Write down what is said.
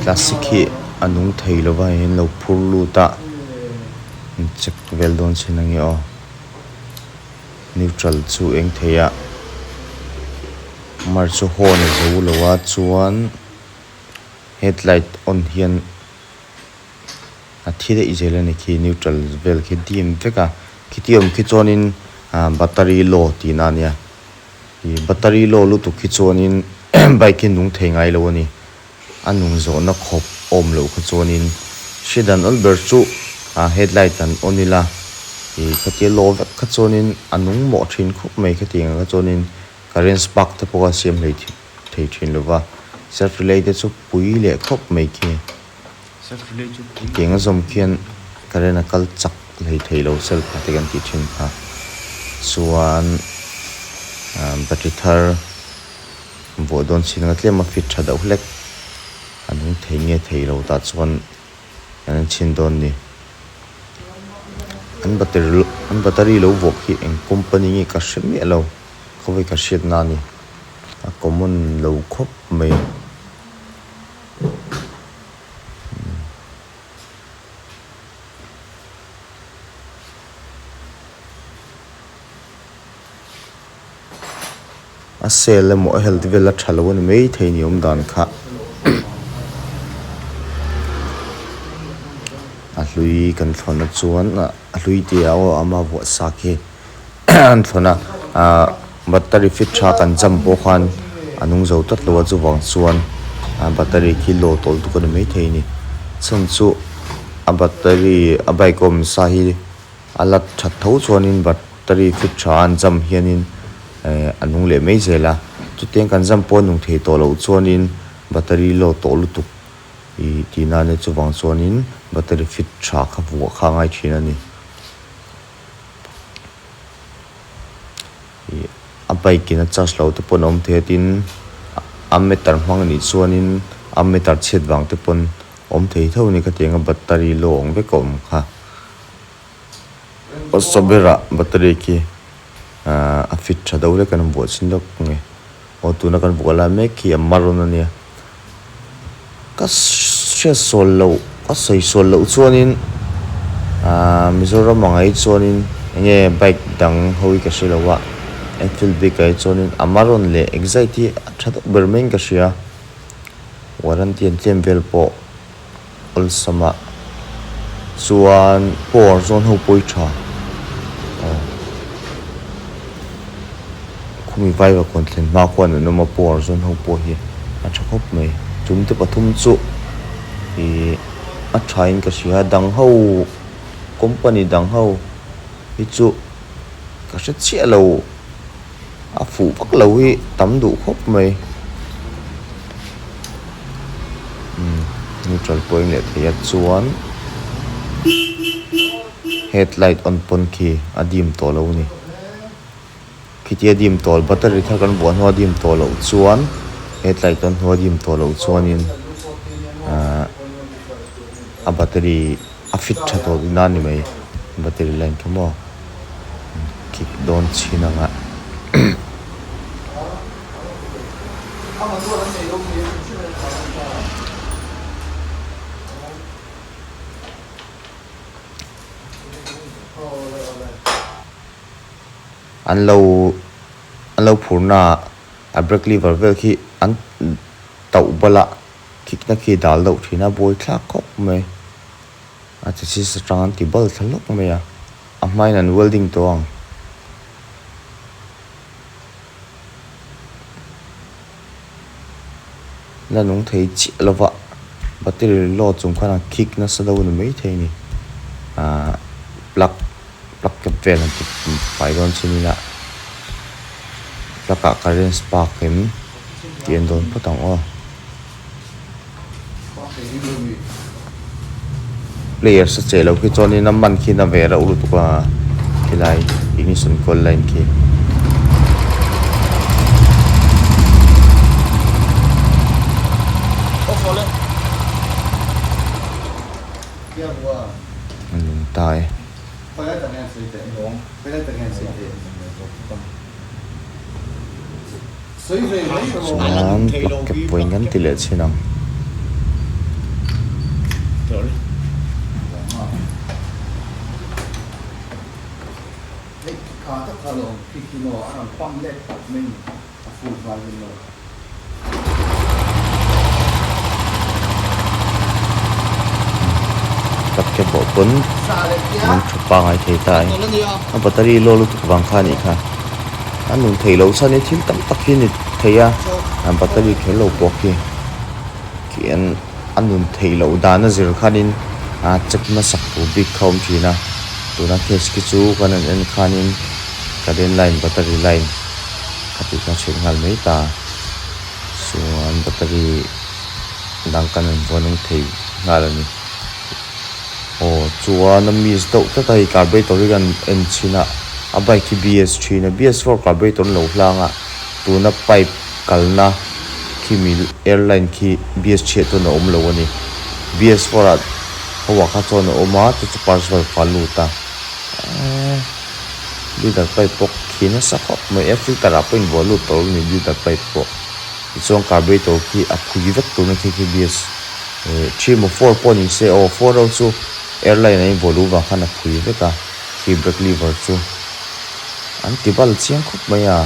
Classic hi a nung thei lova hei an lo phur lut a an check vel dawn chin ange aw neutral chu eng thei a mar chu horn a zo lo a chuan headlight on hian a thi daih zel a ni khi neutral vel khi dim vek a khiti awm khi chuanin ah battery low tihna a nia. Ih battery low lutuk hi chuanin bike hi nung thei ngai lo a ni. A nung zawhna khawp awm loh kha chuanin hri dan awl ber chu ah headlight an on ila ih khatia low vek kha chuanin a nung mawh thin khawp mai khatiang ang kha chuanin current spark te pawh a siam hlei thei thin lo va self relay te chu pui leh khawp mai khi. Khitiang a zawm khian current a kal chak hlei thei lo self te kan tih thin kha chuan ah battery thar vuah dawn chin anga tlem a fit tha deuh hlek a nung thei nge thei lo tah chuan an en chhin dawn ni an battery an battery lo vuah khi eng company nge ka hre miah lo khawvel ka hriat na a ni a common lo khawp mai. A cell emaw a health vel a tha lo a ni maithei ni awm dan kha a hlui kan thlawna chuan a hlui tih ah aw ama vuah sa khi. an thlawn a ahh battery fit tha kan jam pawh khan a nung zo tlat lo a chuvang chuan a battery khi low tawlh tuk a ni maithei a ni chhan chu a battery a bike awm sa hi a la that tho chuanin battery fit tha an jam hianin eh a nung leh mai zel a chutiang kan jam pawh a nung thei tawh loh chuanin battery low tawh lutuk ih tih nan e chuvang chuanin battery fit tha kha vuah kha a ngai thin a ni. Ih a bike in a charge loh te pawn a awm thei a tin a meter hmang anih chuanin a meter chhiat vang te pawn awm thei tho a ni khatiang a battery low ang vek a awm kha hmasa berah battery khi ahh a fit tha deuh hlek a an vuah chhin lawk nge aw tuna kan vuah lai mek hi a maroon a nia. Ka hriat sual loh ka sawi sual loh chuanin ahh Mizoram ang ai chuanin enge bike dang ho hi ka hre lo a Enfield bik ah hi chuanin Amaron leh Excite hi a tha deuh ber maiin ka hria warranty an tlem vel pawh awlsam ah chuan power zawn ho pawh hi tha aw khumi vaiva kawn thlen hma khuan an awm a power zawn ho pawh hi a tha khawp mai chung te pathum chu ihh a tha in ka hria a dang ho company dang ho hi chu ka hre chiah lo. A fuh vak lo hi tam duh khawp mai. Umm neutral pawh a inleh thei a chuan headlight on pawn khi a dim tawh lo a ni. Khitia dim tawh battery thar kan vuah hnuah dim tawh loh chuan headlight on hnuah dim tawh loh chuanin ahh a battery a fit tha tawh tihna a ni mai battery line kha maw kik dawn chhin ang a an lo an lo phurna ah a brake lever vel khi an tauh bal a. Thikna khi dal deuh thin a, buai thlak khawp mai. A chassis atang an ti bal thla hlawk mai a, a hmain an welding tawh ang. La nung thei chiah lova battery load chung khan a kick nasa deuh a ni maithei a ni. Ahh plug plug cap vel han ti fai dawn chin ila plug ah current spark in tih an dawn phawt ang aw. Players a che lo khi chuanin a man khi na ve reuh lutuk a khilai ignition coil line khi. A nung ta e. Chuan plug cap pawhin kan ti leh chhin ang. Tap kep bawh pawn min thu pangai thei ta e. A battery low lutuk vang kha a nih kha. A nun theih loh chhan hi thil tam tak hi a ni thei a, a battery kher lo pawh khi khian a nun theih loh dan a zir khanin a check hmasak tur bik kha a awm thin a. Tuna case khi chu kan han en khanin current line battery line kha tih kha a chhiat nghal mai ta. Chuan battery dang kan han vuan ang thei nghal a ni. Aw chuan a miss deuh tlat a hei carburetor hi kan en chhin a a bike hi B S thin a B S four carburetor an lo hlang a tuna pipe kalna khi mi air line khi B S chhiah chuan a awm lo a ni B S four ah ho ah kha chuan a awm a chu chu parts valve ah a lut a eee bleeder pipe pawh khi nasa khawp mai air filter ah pawh invuah lut tawh lo a ni bleeder pipe pawh tichuan carburetor khi a phui vek tur na khi khi B S Eh three emaw four pawh ni se aw four ho chu airline an invuah luh vang khan a phui vek a khi brake lever chu an ti bal chiang khawp mai a.